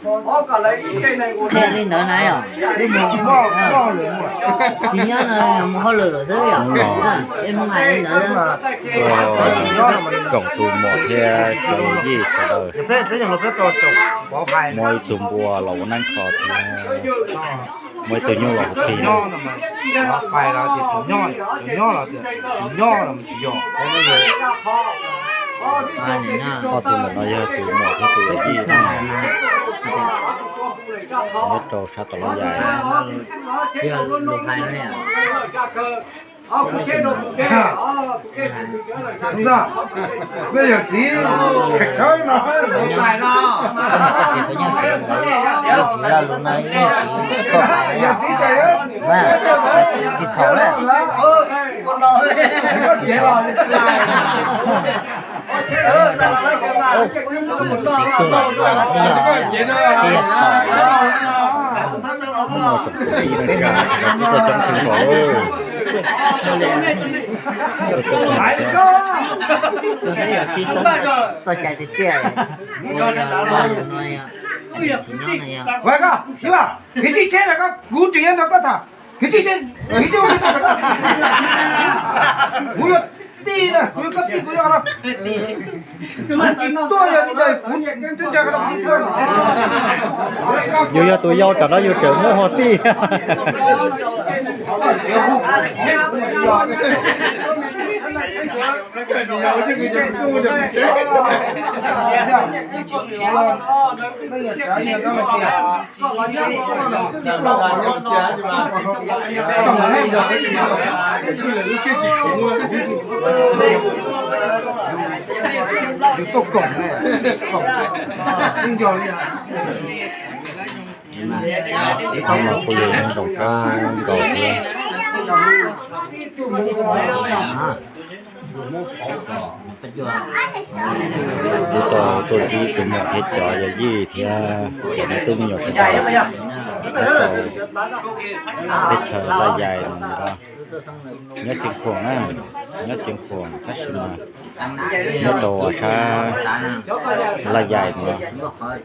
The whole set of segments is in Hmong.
Thiaj li ntawd na yom. Tsis nyob no mus hauj lwm lawm xwb yom. Es mus hais li ntawd. Koom tus muam thiab cov yij sawv daws muaj ib tug npua los ua neeb kho thiab muaj ib tug nyuj los ua plig. Ob tug ntawm no yog tus muam thiab tus yij. Nyob rau sab tom Laj Yais. Tsis txhaum na. Txoj cai tiag tiag. Kwv tij, tsis nyob no yog. Kwv tij, tsev na, kuv tseem yuav nrog koj tham. Kwv tij, kwv tij, kuv yuav tij na, kuv yuav koj tij, kuv yuav no. Tsis tuaj yog li ntawd kuv tseem nrog koj tham. Yus yog tus yau tsam no yus tseem muaj hom tij. Ib tug no kuj yog ib tug zoo kawg nkaus thiab. Kuv tau tuaj ntsib tus muam thiab cov yawm yij thiab cov me tub me nyuam sawv daws nyob rau teb chaws Laj Yais no. Nyob Xeev Khuam na, nyob Xeev Khuam tab sis mas nyob rau sab Laj Yais no.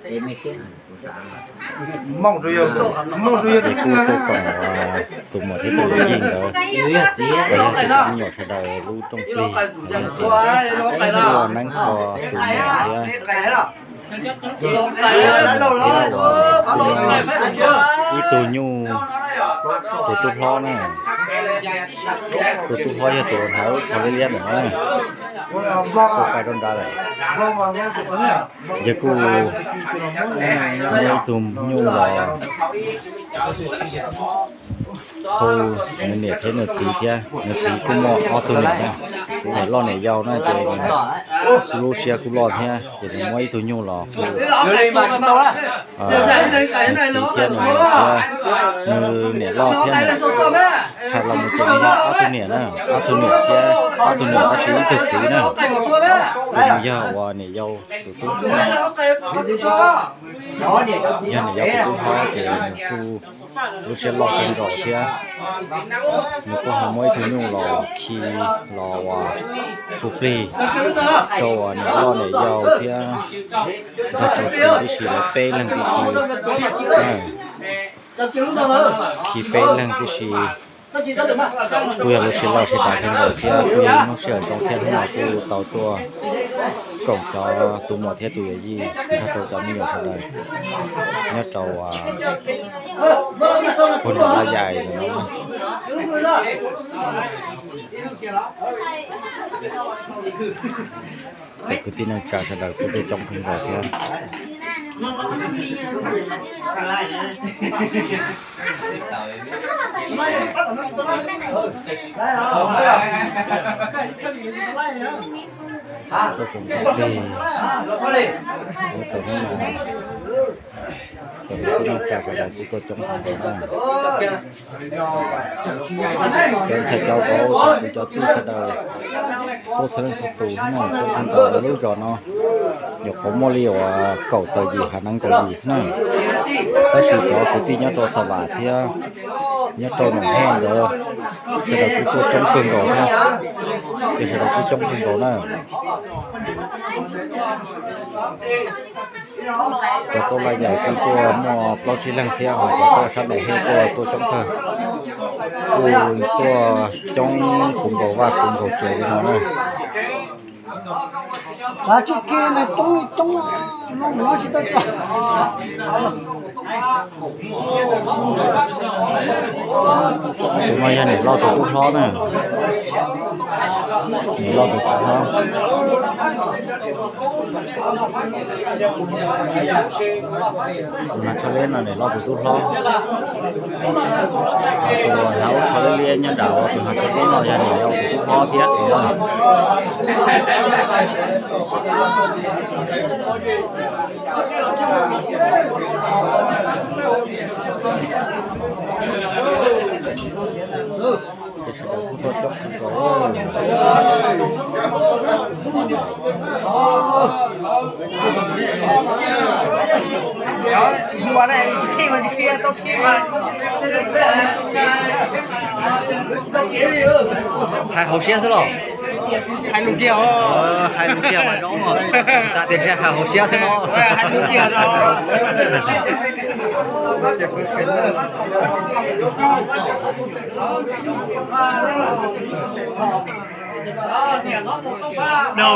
Ces kuj tuaj koom tus muam thiab tus yawm yij ntawd, los yog tus me nyuam sawv daws lub rooj plig, los yog tias tuaj neeb kho tus muam thiab. Ib tug nyuj, tus tub hlob na, tus tub hlob yog tus hnav lub tsho liab liab ntawm no, tus pais rau nrad lawm. Yog kuj muaj ib tug nyuj los hu nws niam thiab nws txiv thiab, nws txiv kuj muaj ob tug niam na, niam loj niam yau na ces lub siab kuj loj thiab ces nws muab ib tug nyuj los hu nws txiv thiab nws niam thiab nws niam loj thiab nws hais los mus ces nws yog ob tug niam na, ob tug niam thiab ob tug niam tab sis ib tug txiv na, ces nws yog uas niam yau tus tub. Yog niam yau tus tub hlob ces nws kuj lub siab loj kawg nkaus thiab. Nws kuj ho muab ib tug nyuj los khi los uas hu plig rau uas niam loj niam yau thiab nrog rau txiv tib si lawv peb leeg tib si. Khi peb leeg tib si. Kuj yog lub siab loj siab dav kawg nkaus thiab kuj yog ib hnub sij hawm zoo thiab hnub no kuj tau tuaj koom cov tus muam thiab tus yawm yij nrog rau cov me nyuam sawv daws nyob rau puag nram Laj Yais no. Cov kwv tij neej tsa sawv daws kuj tuaj coob kawg nkaus thiab. Tuaj koom tus plig nyob rau hnub no, cov kwv tij neej tsa sawv daws kuj tuaj coob kawg nkaus na. Cov ntxhais cov vauv, cov kwv cov tij sawv daws tuaj txhua leej txhua tus na, tuaj kawg nkaus lub zos no. Nyuam qhuav muaj li uas kaum tawm yim hav neev nkaus yim xwb na, tab sis cov kwv tij nyob rau Xa Vam thiab Nyob rau Noom Hej ntawd, sawv daws kuj tuaj coob kawg nkaus thiab, ces sawv daws kuj coob kawg nkaus na. Cov tub laj yaim kuj tuaj muaj plaub tsib leeg thiab, ho cov tuaj sab Noom Hej tuaj tuaj coob kawg, kuj tuaj coob puv nkaus vaj puv nkaus tsev li no na. Kav tsij kiag na, coob li coob, no tsis tau coob. Tus no yog niam loj tus tub hlob na. Niam loj tus tub hlob. Tus hnav tsho liab no niam loj tus tub hlob. Tus hnav ub tsho liab liab nyob nram tus hnav tsho liab no yog niam loj tus tub hlob thiab. Ces sawv daws kuj tuaj coob kawg nkaus. Hais hauv siab xwb los? Hais lus kiag, hais lus kiag mas zoo, xav tias ntshe hais hauv siab xwb no.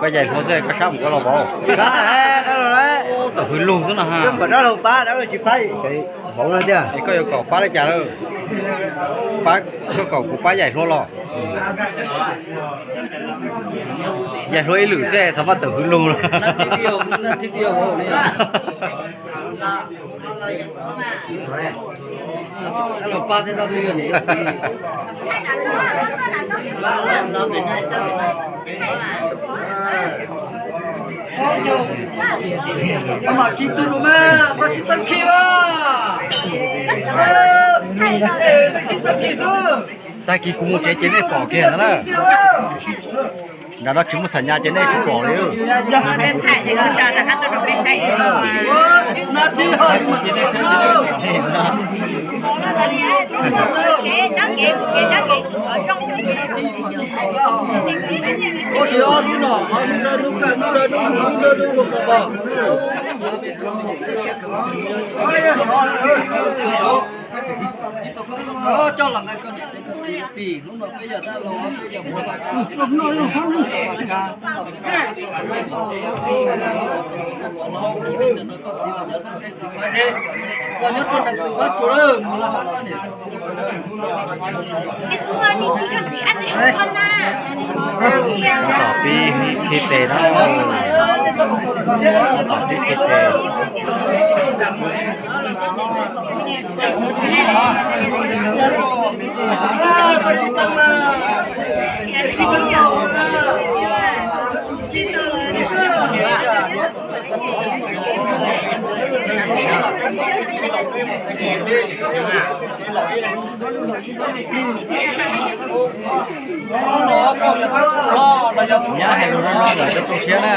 Koj yaim hluas xwb koj sab mus koj los vauv. Tawm hwv lug xwb no ha. Es koj yuav kom pab li cas lawm? Pab, koj kom kuv pab yaim hluas los? Yaim hluas ib lwm xwb xav pab tawm hwv lug los. Mam khi tus lus mas koj tsis txawj khi as. Tsis txawj khi xwb. Tag kis kuv mus tsev ces nej pom kiag ntawd na. Nram no tsis muaj xam nyas ces nej tsis pom li. Ua si ob hnub no, ob hnub no, hnub kawg hnub no, hnub no, hnub no, hnub no. Coj los nqa koj niam thiab koj txiv plig, hnub no peb yog dab laug, peb yog muam, peb yog Vaj Kab, hnub no peb yog koj txiv los nyob rau nram xwm Vab Tsuas lawm, mus los hab koj niam. Tab tom pib khi tes na, tab tom pib khi tes. Nyab hais lus no no lawm txhob tu siab na.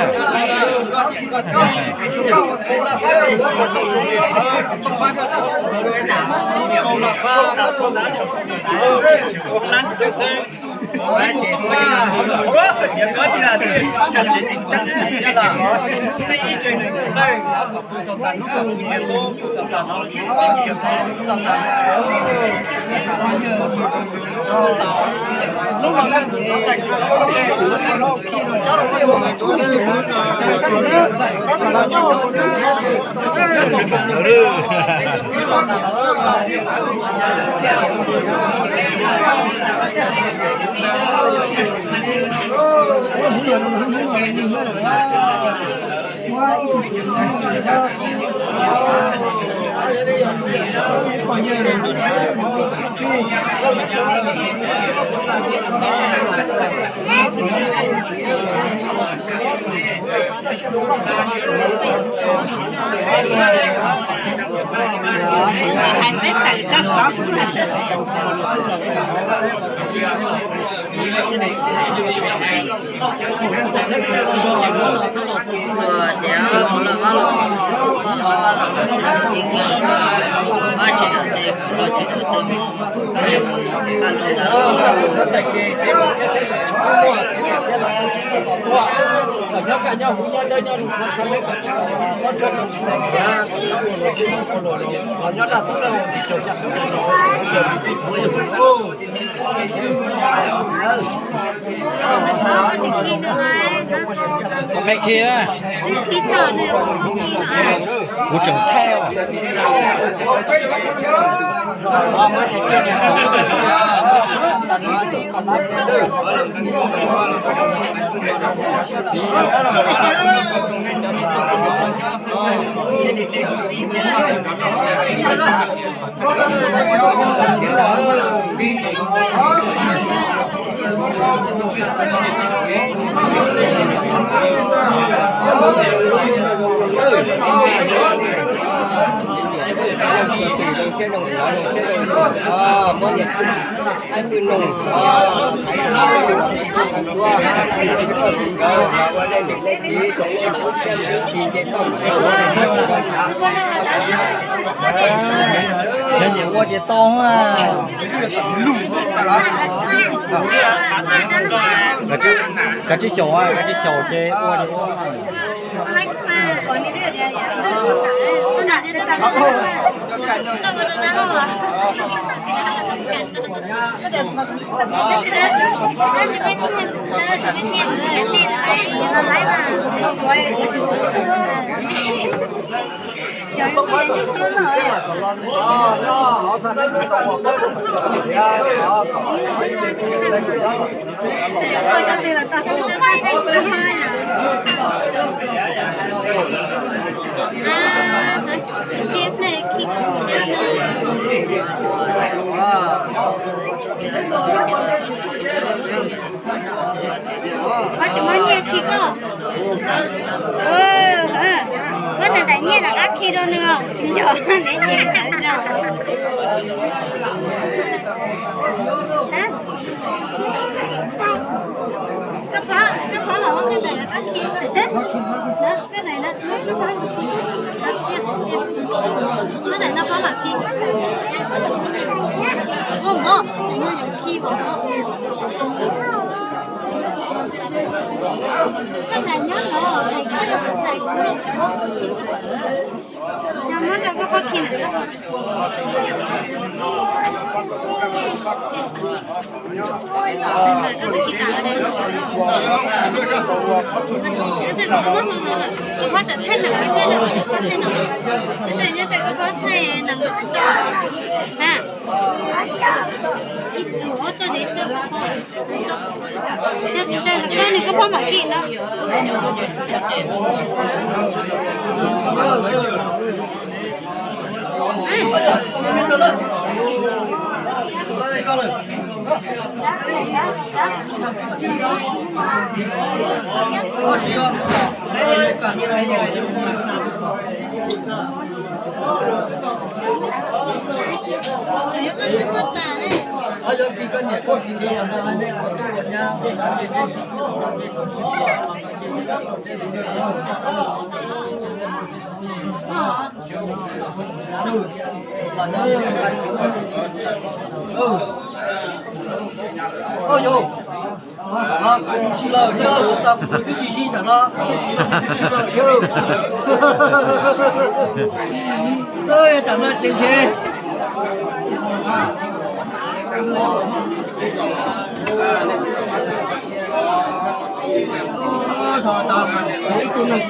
Mej khi na. Kuv tseem thaij os. Yog nyiam ua ces tau. Kav tsij xyaum, kav tsij xyaum ces ua. Koj tsis muaj nyiaj khi koj. Koj ntawm daim nyiaj rov qab khi rau nws os. Nws yog daim nyiaj ntawd no. Koj phob, koj phob los muab koj ntawm rov qab khi. Koj ntawm no, koj phob, koj phob khi. Muab ntawm no phob mam khi. Muab mov, khi pom. Koj nws koj phob mam khi no. Sis lawm thiab lauj, kuv twb tsis sib tham no, sib lawm thiab lauj. Tam no ces ntshe ib tug neeg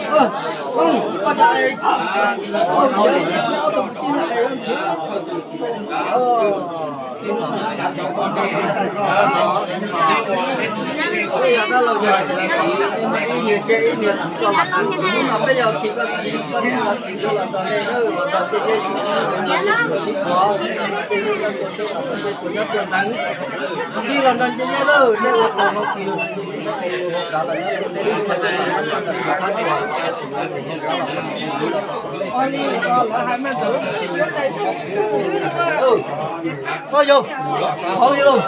Koj yog, qhov yog lauj.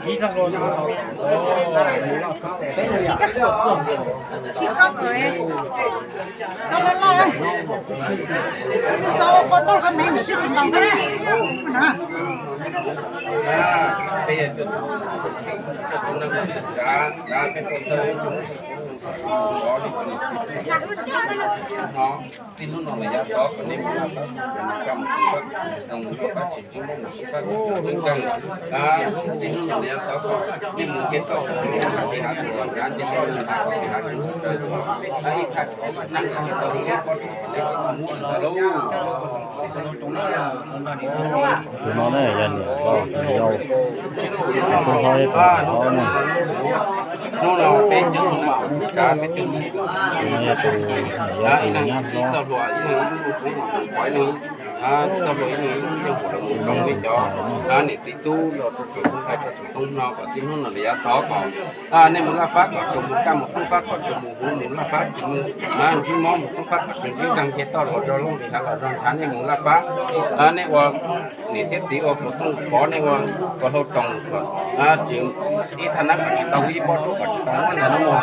Khi koj kawm, koj loj loj, koj txhob ua poj toj koj me ntawd twb tsis ntaus koj na. Txij hnub no lawm yav tod kom nej mus laj fab, mus kaj mus tub fab, mus laj fab tsis txwb muab mus sib fab, txwb nkeeg. Txij hnub no lawm yav tod kom nej mus nce toj, mus nce hav, mus nce hav, mus nce toj, mus nce hav, mus nce toj, ib thav neeb tsis tau hu ib pob tsuas kom nej tsis tau muab ntag lauj. Tus no ne yog niam hlob yau, tus hlob thiab tus ntxhais hlob ne. Hnub no peb cov tub na, peb cov tub, tus no yog tus niam yau, tus nyab hlob. Txoj hlua ib leeg ib lub, ib leeg ib lub, ib leeg ib lub, txoj hlua ib leeg ib lub, yeej hu los mus rau nej cov niam txiv tub los rau tsoom tub ntxhais rau tsoom tub no kom txij hnub no lawm yav tod kom nej mus laj fab kom tsuas mus kaj mus tub fab, kom tsuas mus huv mus laj fab, tsis mus ntsib mob, mus tub fab kom tsuas ntsib nkeeg, nce toj los zog, looj nqis hav los zog, ntshav nej mus laj fab. Nej ua niam thiab txiv ua pov tooj pov, nej ua pov hlau toom kom tsis, ib thav neeb kom tsis tau hu ib pob tsuas kom tsis tau muab ntag nawb mog.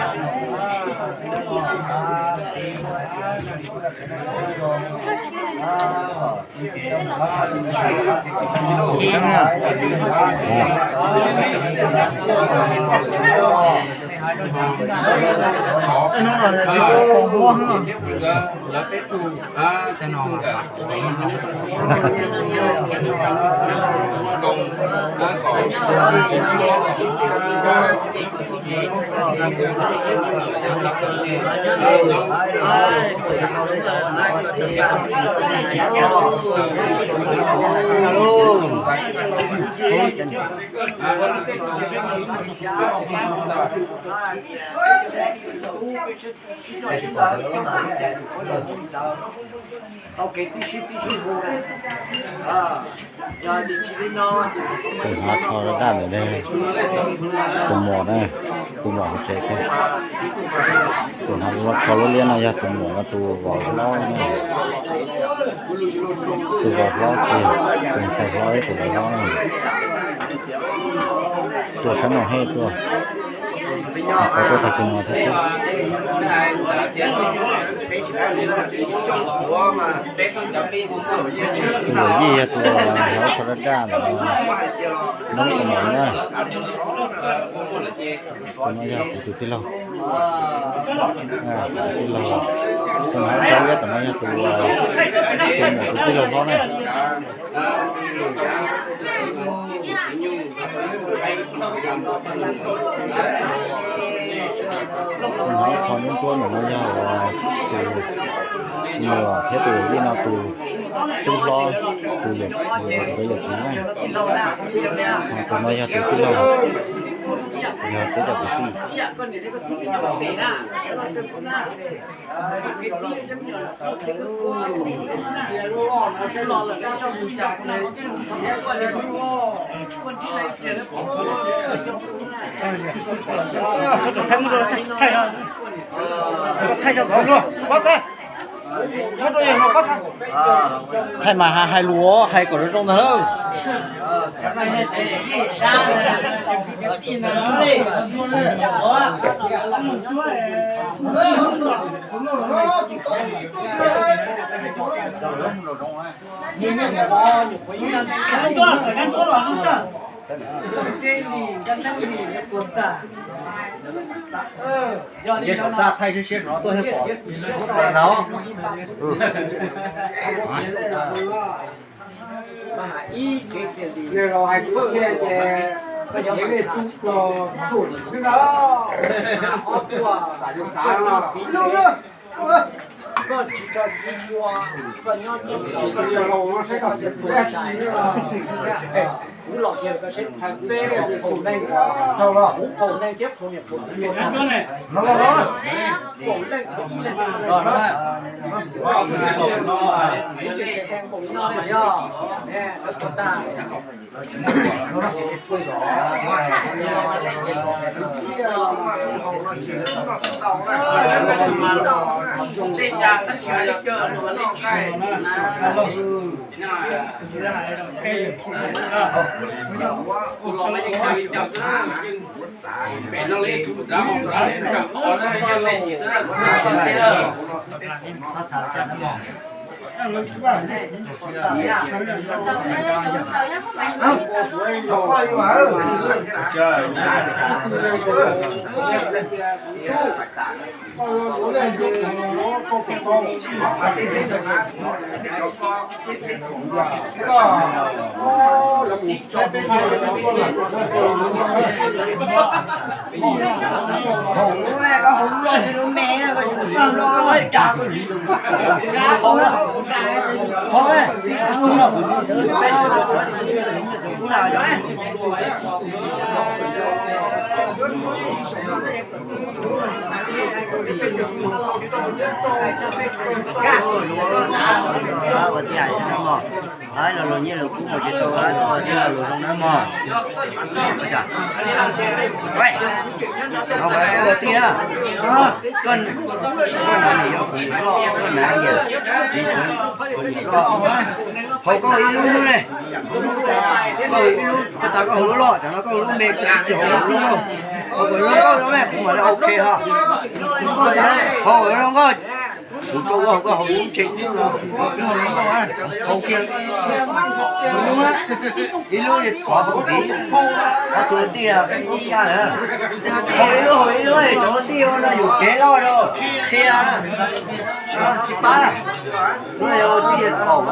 Tus hnav tsho daj daj ntawm ne, tus muam ne, tus muam hauv tsev thiab. Tus hnav tsho lub liab no yog tus muam no, tus vauv hlob no, tus vauv hlob kiag, tus ntxhais hlob thiab tus vauv hlob no. Tuaj sab no he tuaj, qhov tuaj tag kis no thiab xwb. Tus yij yog tus hnav tsho daj daj ntawm no, noob tus muam na. Tus no yog kuv tus tij laug, tus tij laug. Tus hnav tsho liab ntawm no yog tus, tus muam tus tij laug hlob na. Tus hnav tsho ntsuab ntsuab ntawm no yog tus muam thiab tus yij no tus tub hlob, tus yawm, nkawd yawm txiv na. Tus no yog tus tij laug, yog peb cov kwv tij. Thaij mas hais lus hais kom zoo zoo ntag lauj. Nce saum txaj thaij siab siab saum no tuaj thiab pom tsis tau ntag. Yog los hais kwv txhiaj ces koj cev nej tub los xum xwb na. Ob tuaj xav yus xav no. Koj tsis tso kiv ua, koj nyob tsis tau, koj yog laus no saib koj txiv tus dab tsi. Kuv los kiag koj saib peb phaum neeg, kuv phaum neeg thiab phaum niam phaum txiv, phaum leej thaum ib leeg, kuv tsis kheev phaum no yog, lawv puas tag. Ua tij hais xwb na mog, los luag nyiaj luag kub mus tsis tau, koj ua tij los luag zoo na mog. Koj ua tij na, koj na niam yau kuv loj, koj na niam txiv tshuav kuv niam loj, haus koj ib lub ne, koj ib lub, koj tas koj haus lub loj, tsam no koj haus lub me, koj tsis haus lub loj, haus kom zoo nkauj zoo ne, kuv mam li ok ho. Haus zoo nkauj, kuv rau koj haus koj haus lub ntse, haus kiag ib lub thov tus txiv, thov tus tij ib yam lawm. Haus ib lub haus ib lub, cov tij no yus kev loj rau qhia na, tsis pab na. Lub no yog tij txhaum.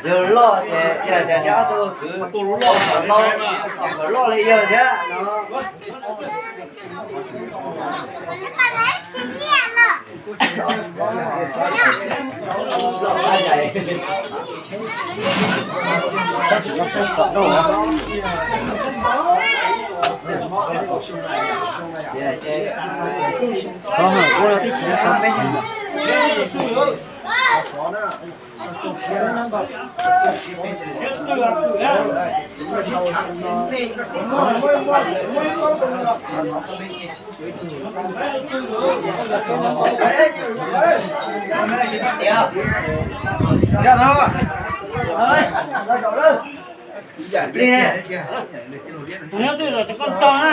Yog loj ces, yog tias ob tug kwv loj, loj li yawg thiab no. Ua tib si sab peb. Tus nyob twg los tsis koj tog na.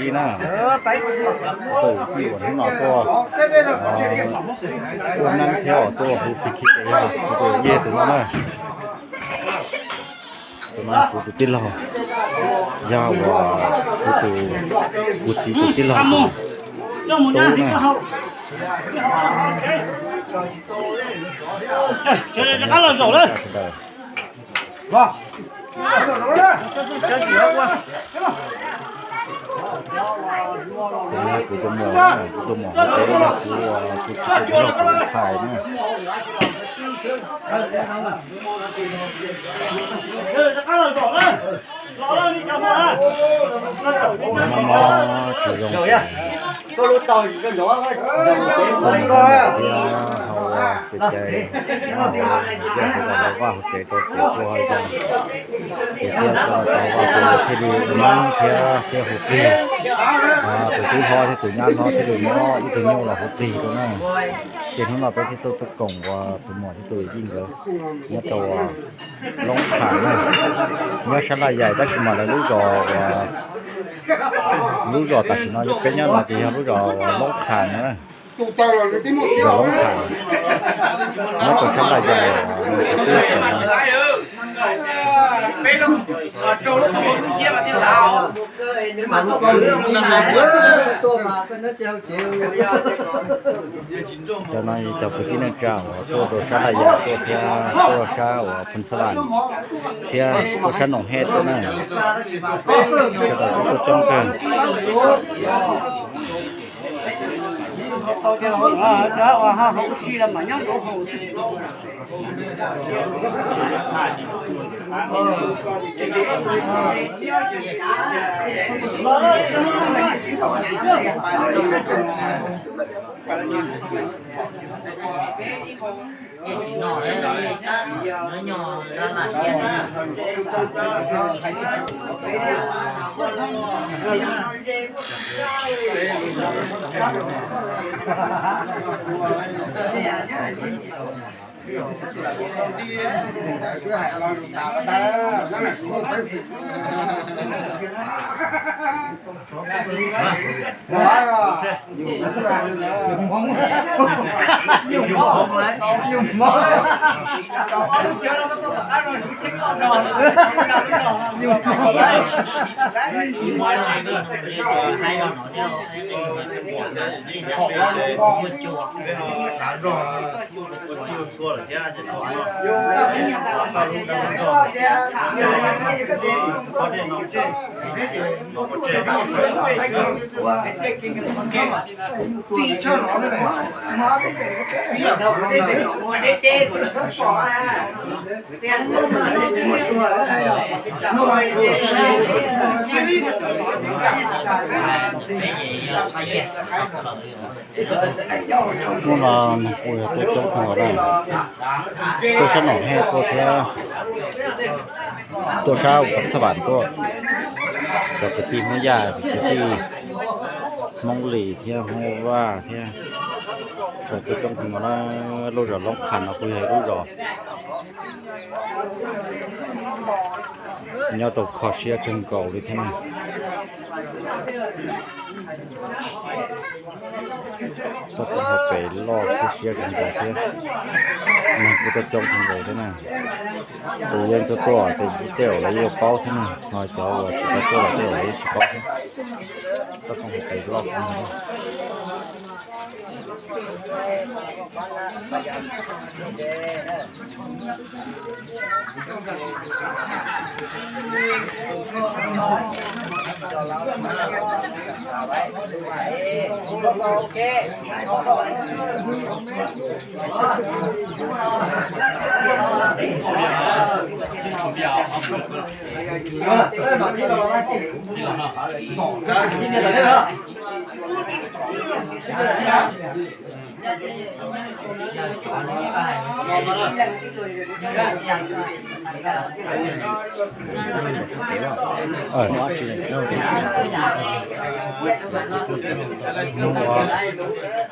Ib na, tus kwv tij uas hnub no tuaj, tuaj neeb thiab tuaj hu pig khib tes yog tus yej tus no na. Tus no kuv tus tij laug, yog uas kuv tus, kuv txiv tus tij laug tus tub na. Sawv daws. Kuv tuaj muag, kuv tuaj muag hauv tsev, yog kuv, kuv txiv tus tij laug tus ntxhais na. Mob mob tsis zoo ces tuaj nrog nrog thiab hau cai cai, yog hauv vaj hauv tsev rau ces tuaj hau cai, ces thiaj tau hau vaj ces thiaj li ua neeb thiab thiab hu plig. Tus tub hlob thiab tus nyab hlob thiaj li muab ib tug nyuj los hu plig rau na. Ces hnub no peb thiaj tuaj tuaj koom ua tus muam thiab tus yij nkawd nyob rau Loob Kham na, nyob sab Laj Yais tab sis mas lawv lub zos uas, lub zos tam sim no peb nyob no ces yog lub zos uas Loob Kham na, zos Loob Kham, nyob rau sab Laj Yais uas xwb xwm no. Cov no cov kwv tij neej tsa uas tuaj rau sab Laj Yas tuaj thiab tuaj sab uas Phoos Xab Vam thiab tuaj sab Noom Hej tuaj na, sawv daws kuj tuaj coob kawg. Hnub no neeg kuj yog tuaj coob kawg nkaus na, tuaj sab Noom Hej tuaj thiab tuaj sab Phoos Xab Vam tuaj, cov kwv tij Hmoob Yaj, kwv tij Hmoob Lis thiab Hmoob Vaj thiab, sawv daws tuaj coob kawg nkaus na, lub zos Loob Qhas no kuj yog ib lub zos nyob rau kho siab kawg nkaus li thiab na. Toj roob hauv pes loj thiab siab kawg nkaus thiab, neeg kuj tuaj coob kawg nkaus thiab na. Tus yeej tuaj tuaj ces tej zaum lawv yeej yuav paub thiab na, ho cov uas tsis tau tuaj los tej zaum lawv yeej tsis paub thiab. Toj roob hauv pes loj kawg nkaus.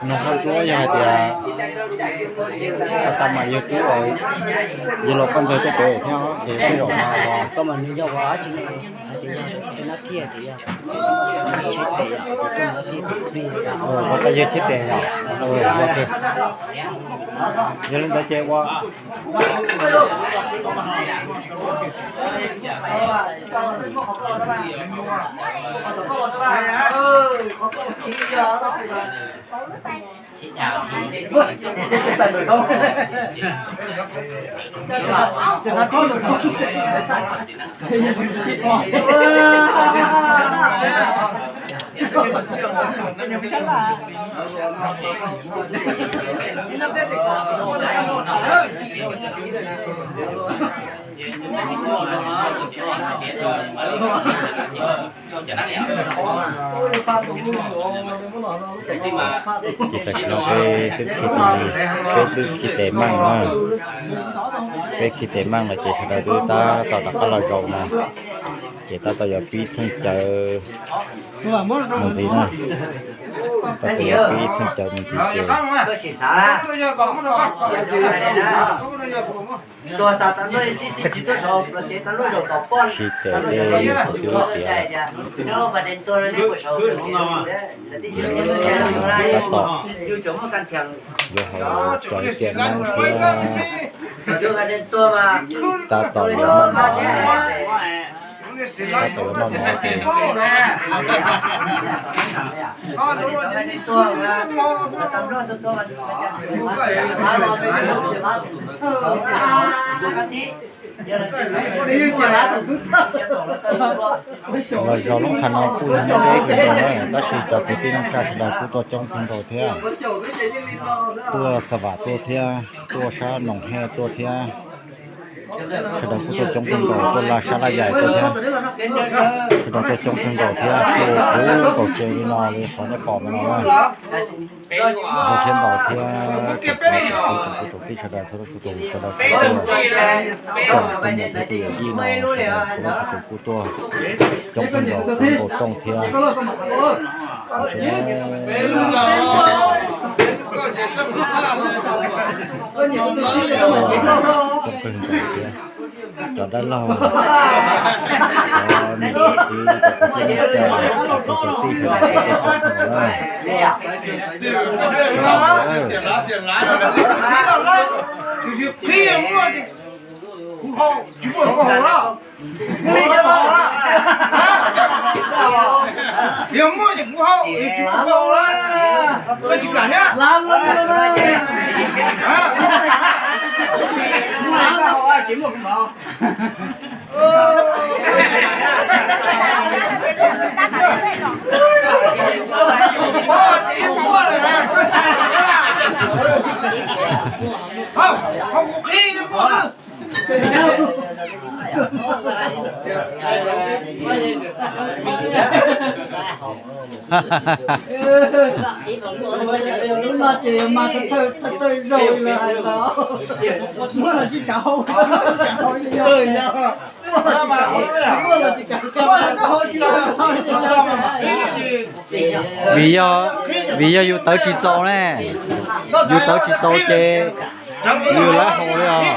Nug koj tsuab yog hais tias tas tas mas yog tsuab, yog los koj ntxawg tuaj pem thiab ces tej zaum no koj mas nws yog ua tsis hais tias yog tej nab thiaj tias yog tsheb tes, koj yog tsheb tes yog, yog li ntawd ces ua Ces tam sim no peb twb khi, peb twb khi tes meej na, peb khi tes meej lawm ces sawv daws twb tab tom rov qab los zaum na, ces tab tom yuav pib txheej cawv mus ntxiv na, tab tom yuav pib txheej cawv mus ntxiv ces siv tes tej yawg thaum twg tias, ces tab tom yuav hais cov tiam neeb thiab Tab tom yuav noj mov, tab tom yuav noj mov ces los zos Loob Qhas no kuj nyob deb kawg nkaus na, tab sis cov kwv tij neej tsa sawv daws kuj tuaj coob kawg nkaus thiab. Tuaj xa vam tuaj thiab, tuaj sab Noom Hej tuaj thiab. Sawv daws kuj tuaj coob kawg nkaus, tuaj laj sab laj yaim tuaj thiab. Sawv daws tuaj coob kawg nkaus thiab, tuaj puv nkaus tsev li no li qhov nej pom no na. Zoo siab ntau thiab, tsoom txiv tsoom tub tsoom tij sawv daws txhua leej txhua tus, sawv daws kuj tuaj, tsoom tus muam thiab tus yawm yij no sawv daws txhua leej txhua tus kuj tuaj coob kawg nkaus, puv nkaus rooj thiab. Zoo siab coob kawg nkaus thiab. Cov dab laug, cov niam cov txiv, cov kwv tij neej tsa, cov kwv cov tij sawv daws kuj tuaj coob kawg nkaus na. Kuv haus, tsis muaj koj haus lawm. Yog muaj ces kuv haus, yog tsis muaj koj haus lawm. Koj tsis kam thiab. Haus, haus kuv qhib muaj. Lub no ces yog mas thawj thawj zaug li lawm hais los. Muaj los tsis kam haus, muaj los tsis kam haus. Vim yog, vim yog yus tawv tsis txaus ne, yus tawv tsis txaus ces yus lawv haus li os.